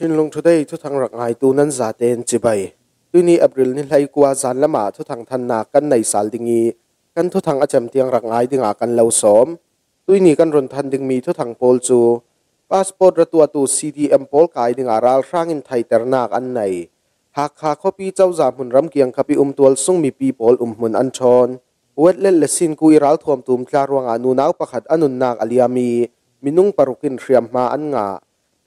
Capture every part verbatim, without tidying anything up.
Chinlung Today thuthang rak ngaitu nan zaten chibai. Tuini April ni hleikua zan lama thuthang thannak kan nei sal ding i, kan thuthang a cem tiang rak ngai dinga kan lo sawm. Tuini kan run than ding mi thuthang pawl cu passport ra tuahtu C D M pawl kai dinga ralhrang in theihternak an nei. Hakha khuapi cozah hmun ram kiangkap i um tualsung mipi pawl umhmun an ṭhawn. Wetlet le Sinku i ralthuam tum tla ruangah nunau pakhat a nunnak a liam i, minung paruk in hriamhma an ngah.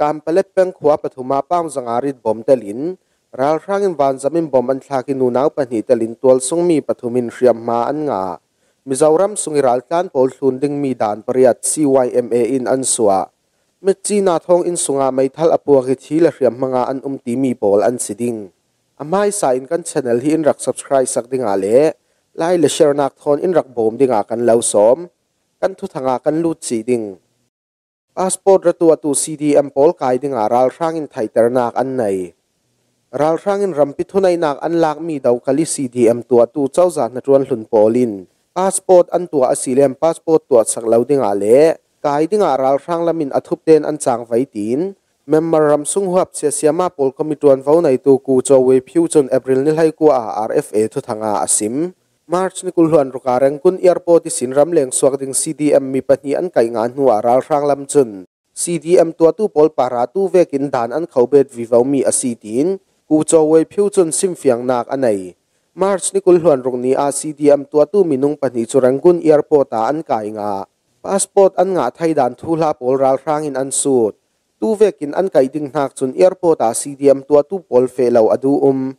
Kampalet peng khua pathum ah paung zanga rit bom telin, ralhrang in vanzam in bom an thlak i nunau pahnih telin tualsung mi pathum in hriamhma an ngah. Mizoram sung i raltlan pawl thlun ding mi dan pariat C Y M A in an suah. Mitcina thawng inn sungah meithal a puak i thi le hriamhma ngah an um timi pawl an si ding. A hmaisa in kan channel hi in rak subscribe sak dinga le like le share nak thawn in rak bawm dinga kan lo sawm. Kan thuthangah kan lut cih ding. Passport ra tuahtu C D M pawl kai dinga ralhrang in theihternak an nei. Ralhrang in rampi thuneihnak an lakmi Dokali C D M tuahtu cozah hnaṭuan hlun pawl in passport an tuah a si lem passport tuahsak lo dinga le kai dinga ralhrang lam in a thupten an cangvai tiin Myanmar ram sung huap siasiama pawl committee ṭuanvo neitu Ku Chaw Wei Phiu cun April ni hleikua ah R F A thuthangah a sim. March ni kul hluan ruka Rangoon Airport ihsin ramleng suak ding C D M mi pahnih an kaih ngah hnuah ralhrang lam cun C D M tuahtu pawl parah tu vekin dan an kho bet vivomi a si tiin Ku Chaw Wei Phiu cun simfiangnak a nei. March ni kul hluan ruk ni ah C D M tuahtu minung pahnih cu Rangoon Airport ah an kai ngah. Passport an ngah theidan thuhla pawl ralhrang in an sut. Tu vekin an kaih ding hnak cun airport ah C D M tuahtu pawl feh lo a duh um.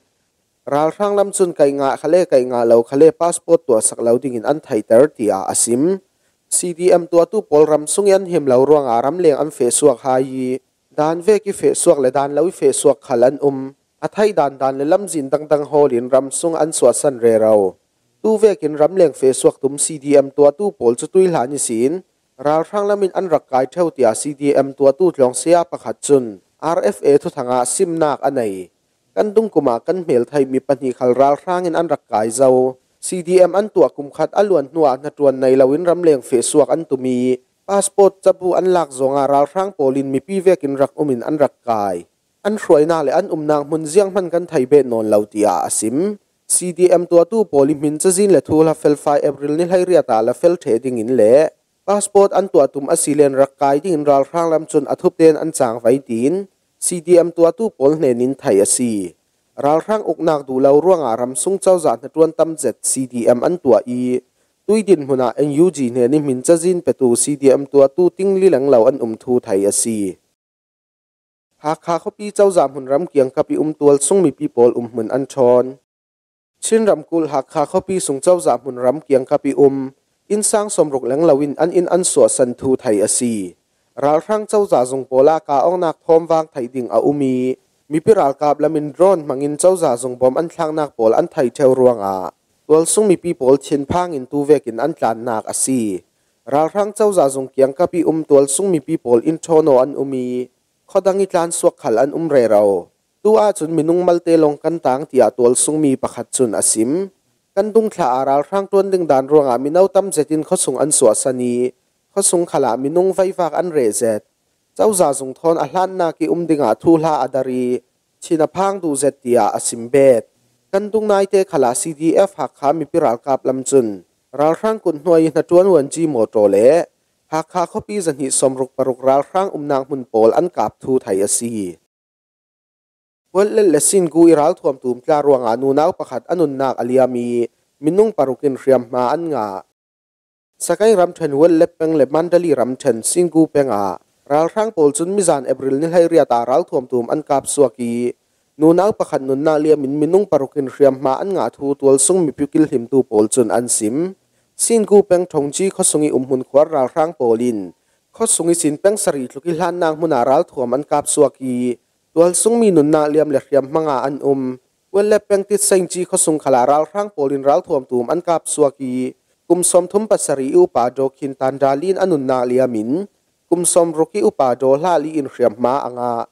Ralhrang lam cun kaih ngah khale kaih ngah lo khale passport tuahsak lo dingin an theihter, tiah a sim. C D M tuahtu pawl ram sung i an him lo ruangah ramleng an fehsuak hai i, dan vek i fehsuak le dan lo i fehsuak khal an um. A theih dan dan le lamzin dangdang hawlin ram sung an suahsan rero. Tu vekin ramleng fehsuak tum C D M tuahtu pawl cu tuihlan ihsin ralhrang lam in an rak kai ṭheu, tiah C D M tuahtu tlawng saya pakhat cun R F A thuthangah simnak a nei. Kan dungkum ah kan hmel theih mi pahnih khal ralhrang in an rak kai zo. C D M an tuah kum khat a luan hnuah hnaṭuan nei loin ramleng fehsuak an tum i, passport cabu an lak zongah ralhrang pawl in mipi vekin rak um in an rak kai. An hruainak le an umnak hmun zianghman kan thei bet nawn lo, tiah a sim. C D M tuahtu pawl i hmin cazin le thuhla felfai April ni hleiriat ah la fel ṭheh dingin le passport an tuah tum a si len rak kai dingin ralhrang lam cun a thupten an cangvai tiin C D M tuahtu pawl hnenin theih a si. Ralhrang uknak duh lo ruangah ram sung cozah hnaṭuan tam zet C D M an tuah i, tui dinhmun ah N U G hnen i hmin cazin petu C D M tuahtu tingli leng lo an um thu theih a si. Hakha khuapi cozah hmun ram kiangkap i um tualsung mipi pawl umhmun an ṭhawn. Chin ramkulh Hakha khuapi sung cozah hmun ram kiangkap i um innsang sawmruk leng loin an inn an suahsan thu theih a si. Ralhrang cozah zung pawl ah kah awknak thawmvang theih ding a um i, mipi ralkap lam in drone hmangin cozah zung bom an thlaknak pawl an theih ṭheu ruangah tualsung mipi pawl thinphang in tu vekin an tlannak a si. Ralhrang cozah zung kiangkap i um tualsung mipi pawl inn ṭhawn aw an um i, khuadang i tlansuak khal an um rero. Tu ahcun minung malte lawng kan tang, tiah tualsung mi pakhat cun a sim. Kan dungthla ah ralhrang ṭuan ding dan ruangah mino tam zetin khuasung an suahsan i, khuasung khalah minung veivak an reh zet. Cozah zung thawn a hlannak i um dingah thuhla a dar i, thin a phang duh zet, tiah a sim bet. Kan dung naite khalah C D F Hakha mipi ralkap lam cun ralhrang kut hnuai i hnaṭuan uanci mawṭaw le Hakha khuapi zahnih sawmruk paruk ralhrang umnak hmun pawl an kap thu theih a si. Wetlet le Sinku i ralthuam tum tla ruangah nunau pakhat a nunnak a liam i, minung paruk in hriamhma an ngah. Sagaing ramṭhen Wetlet peng le Mandali ramṭhen Sinku peng ah ralhrang pawl cun mizan April ni hleiriat ah ralthuam tum an kap suak i, nunau pakhat nunnak liam in minung paruk in hriamhma an ngah thu tualsung mipi kilhimtu pawl cun an sim. Sinku peng Ṭhongci khuasung i umhmun khuar ralhrang pawl in khuasung ihsin peng sarih tluk i hlannak hmun ah ralthuam an kap suak i, tualsung mi nunnak liam le hriamhma ngah an um. Wetlet peng Titsaingci khuasung khalah ralhrang pawl in ralthuam tum an kap suak i, kum sawmthum pasarih i upa Daw Khin Tan Dal in a nunnak liam in, kum sawmruk i upa Daw Hla Li in hriamhma a ngah.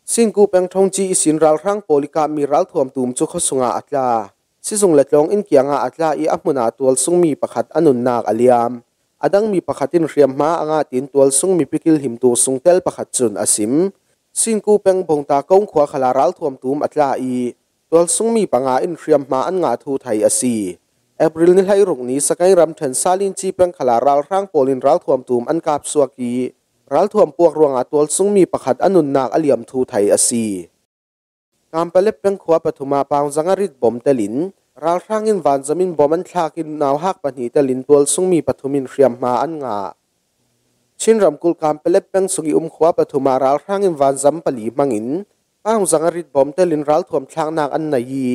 Sinku peng Ṭhongci ihsin ralhrang pawl i kapmi ralthuam tum cu khuasung ah a tla. Sizung le tlawng inn kiangah a tla i a hmun ah tualsung mi pakhat a nunnak a liam. A dang mi pakhat in hriamhma a ngah, tiin tualsung mipi kilhimtu sungtel pakhat cun a sim. Sinku peng Bongta Kong khua khala ralthuam tum a tla i tualsung mi panga in hriamhma an ngah thu thei a si. April ni hleiruk ni Sagaing ramṭhen Salinci peng khala ralhrang pawlin ralthuam tum an kapsuak i ralthuam puak ruangah tualsung mi pakhat a nunnak a liam thu thei a si. Kampalep peng khua pathuma paung zanga rit bom telin ralhrangin vanzamin bom an thlakin nauhak pahnih telin tualsung mi pathumin hriamhma an ngah. Chin ramkulh Kampalep peng sung i um khua pathuma ralhrangin vanzam pali hmangin paung zanga rit bom telin ralthuam thlaknak an nei i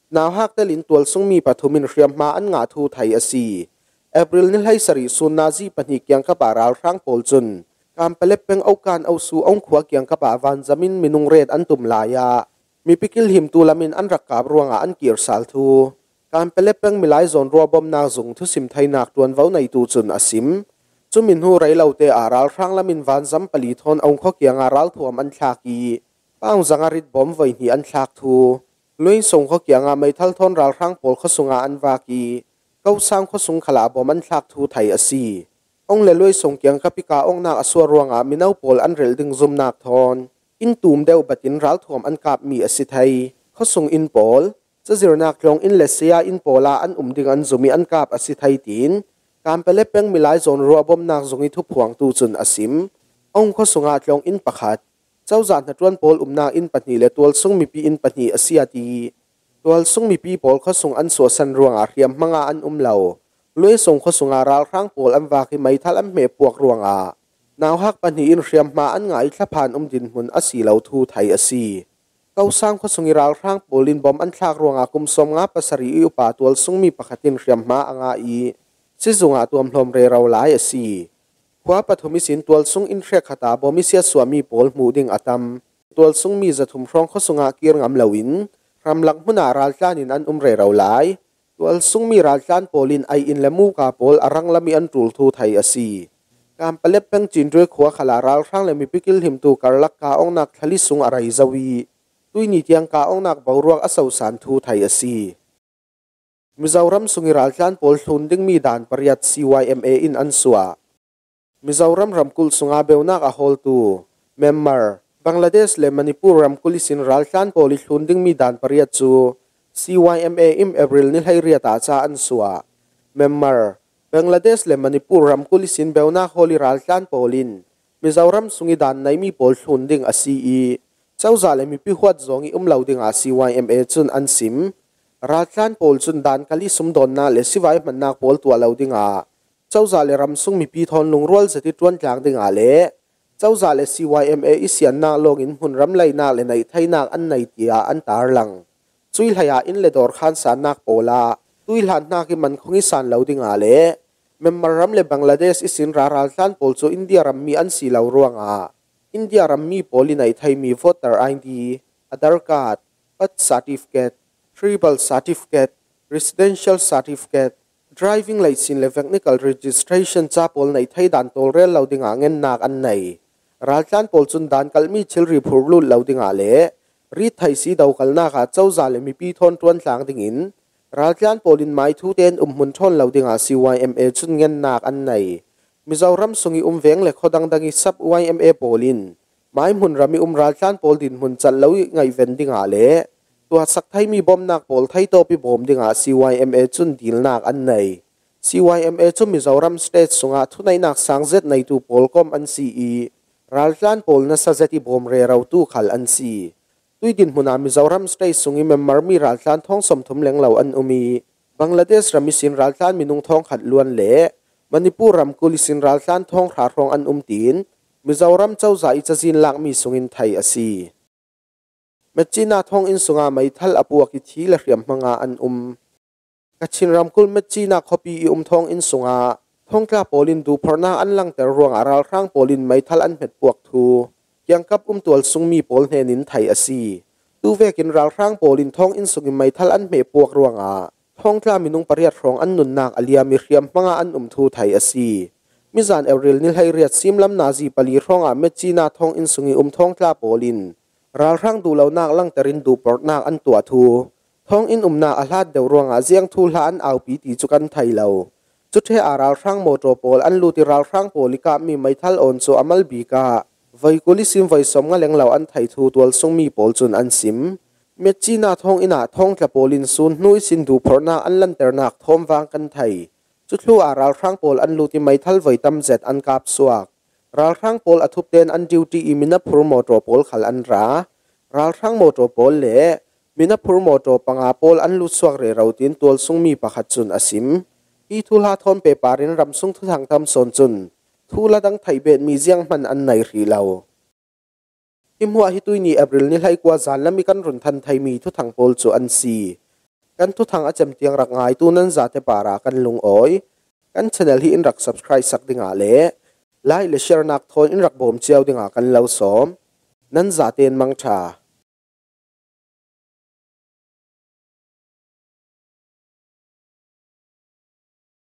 nauhak telin tualsung mi pathumin hriamhma an ngah thu thei a si. April ni hleisarih sun nazi pahnih kiangkapah ralhrang pawl cun Kampalep peng Okan Osu Ong khua kiangkapah vanzamin minung ret an tum lai ah mipi kilhimtu lamin an rak kap ruangah an kir sal thu Kampalep peng milai zawn ruah bomnak zung thusim theinak ṭuanvo neitu cun a sim. Cumi hnu rei lote ah ralhrang lamin vanzam pali thawn Ong khua kiangah ralthuam an thlak i paung zanga rit bom voi hnih an thlak thu, Luangsong khua kiangah meithal thawn ralhrang pawl khuasungah an vak i Kosang khuasung khalah bom an thlak thu thei a si. Ong le Luangsong kiangkap i kah awknak a suah ruangah mino pawl an relh ding zumnak thawn inn tum deuh batin ralthuam an kapmi a si thei. Khuasung inn pawl, cazirnak tlawng inn le saya inn pawl ah an um ding an zum i an kap a si thei, tiin Kampalep peng milai zawn ruah bomnak zung i thuphuangtu cun a sim. Ong khuasungah tlawng inn pakhat, cozah hnaṭuan pawl umnak inn pahnih le tualsung mipi inn pahnih a si a ti. Tualsung mipi pawl khuasung an suahsan ruangah hriamhmanga an um lo. Luangsong khuasungah ralhrang pawl an vak i meithal an hmeh puak ruangah nauhak pahnih in hriamhma an ngah i thlaphan um dinhmun a si lo thu thei a si. Kosang khuasung i ralhrang pawl in bom an thlak ruangah kum sawmnga pasarih i upa tualsung mi pakhat in hriamhma a ngah i sizungah tuamhlawm rero lai a si. Khua pathum ihsin tualsung inn hrek khatah bom i siatsuahmi pawl hmuh ding a tam. Tualsung mi zathum hrawng khuasungah kir ngam loin ramlak hmunah raltlan in an um rero lai. Tualsung mi raltlan pawl in aiin le muka pawl a ranglam i an ṭul thu thei a si. Kampalep peng Cindre khua khalah ralhrang le mipi kilhimtu karlak kah awknak thlali sung a rei zo i tuini tiang kah awknak boruak a sosan thu thei a si. Mizoram sung i raltlan pawl thlun dingmi dan pariat C Y M A in an suah. Mizoram ramkulh sunga beunak a hawltu Myanmar, Bangladesh le Manipur ramkulh ihsin raltlan pawl i thlun dingmi dan pariat cu C Y M A in April ni hleiriat ah ca an suah. Myanmar, Bangladesh le Manipur ramkulh ihsin beunak hawl i raltlan pawl in Mizoram sung i dan neimi pawl thlun ding a si i cozah le mipi huat zawng i um lo dingah C Y M A cun an sim. Raltlan pawl cun dan kal i sumdawnnak le sivai hmannak pawl tuah lo dingah cozah le ramsung mipi thawn lungrual zet i ṭuantlang dingah le cozah le C Y M A i siannak lawngin hmunram leinak le neih theinak an nei tiah an tarlang. Cui hleiah inn le dawr khan sannak pawl ah tuihlan hnak i mankhung i san lo dingah le Myanmar ram le Bangladesh ihsin ralral tlan pawl cu India rammi an si lo ruangah India rammi pawl i neih theimi voter I D, Aadhaar card, birth certificate, tribal certificate, residential certificate, driving license le vehicle registration ca pawl neih thei dan tawlrel lo dingah ngennak an nei. Raltlan pawl cun dan kalhmi thilri phurh lut lo dingah le rit thei si dokalnak ah cozah le mipi thawn ṭuantlang dingin raltlan pawl in mai thu tein umhmun ṭhawn lo dingah C Y M A cun ngennak an nei. Mizoram sung i um veng le khuadang dang i sap Y M A pawl in mai hmunram i um raltlan pawl dinhmun cat lo i ngaihven dingah le tuahsak theimi bawmhnak pawl theitawp i bawm dingah C Y M A cun dilnak an nei. C Y M A cu Mizoram state sungah thuneihnak sang zet neitu pawl kom an si i raltlan pawl nasa zet i bawm rerotu khal an si. Tui dinhmun ah Mizoram state sung i Myanmar mi raltlan thawng sawmthum lenglo an um i Bangladesh ram ihsin raltlan minung thawngkhat luan le Manipur ramkulh ihsin raltlan thawng hra hrawng an um tiin Mizoram cozah i cazin lakmi sungin thei a si. Metcina thawnginn sungah meithal a puak i thi le hriam hmanga an um. Kachin ramkulh Metcina khuapi i um thawnginn sungah thawngtla pawl in duhphorhnak an langter ruangah ralhrang pawl in meithal an hmet puak thu kiangkap um tualsungmi pawl hnenin thei a si. Tuvekin ralhrang pawl in thawnginn sungin meithal an hmeh puak ruangah thawngtla minung pariat hrawng an nunnak a liam i hriam hmanga an um thu thei a si. Mizan April ni hleiriat simlam nazi pali hrawngah Metcina thawnginn sung i um thawngtla pawl in ralhrang duhlonak langterin duhporhnak an tuah thu thawnginn umnak a hlat deuh ruangah ziang thuhla an aupi ti cu kan thei lo. Cuṭhe ah ralhrang mawṭaw pawl an lut i ralhrang pawl i kapmi meithal awn cu a mal bik ah Voi kul i sim voi sawmnga leng lo an thai thu tualsung mi pawl cun an sim. Metchina thawng innah thawngtla pawl in sun hnu i sin duhphorhnak an lanternak thawm vang kan thai. Cuthlu ah ralhrang pawl an lut i meithal voi tam zet an kap suak. Ralhrang pawl a thupten an duty i minaphur mawtaw pawl khal an ra. Ralhrang mawtaw pawl le minaphur mawtaw panga pawl an lut suak rero, tiin tualsung mi pakhat cun a sim. Hi thuhla thawn pehpar in ramsung thuthang tam sawn cun thuhla dang theih bet mi zianghman an nei hrih lo. Hi hmuah hi tuihni April ni hleikua zanlam i kan run than theimi thuthang pawl cu an si. Kan thuthang a cem tiang rak ngaitu nan zate parah kan lungawi. Kan channel hi in rak subscribe sak dingah le like le share nak thawn in rak bawm cio dingah kan lo sawm. Nan zate in mangṭha.